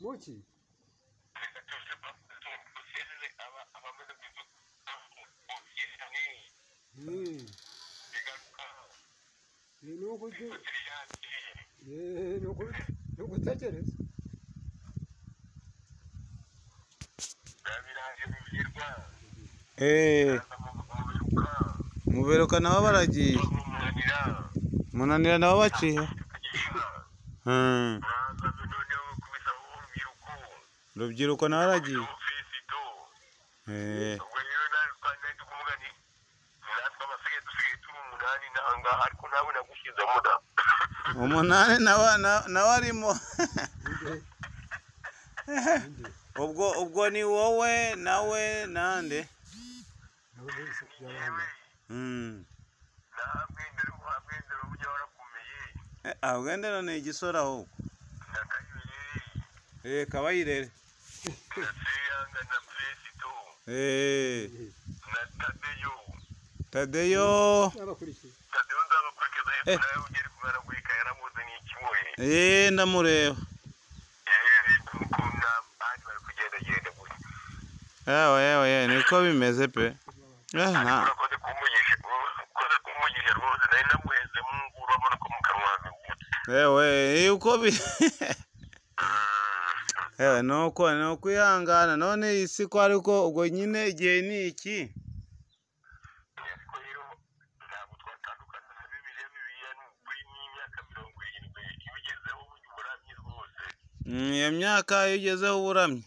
Muki? Ni ugutegereza. Muberuka nabo baragiye. Munanira nabo baciye. Rubyiruko nawe aragiye. Umunani nawe arimo. Ubwo ni wowe nawe nande? Abwendero ni igisora ahubwo. Kabayirere. Tadeyo. Ndamureba. Yewe niko bimeze pe. Yewe uko bi yewe nuko ni ukwihangana none isi ko ariko ubwo nyine igihe ni iki. Iyo myaka iyo ugezeho uburamye.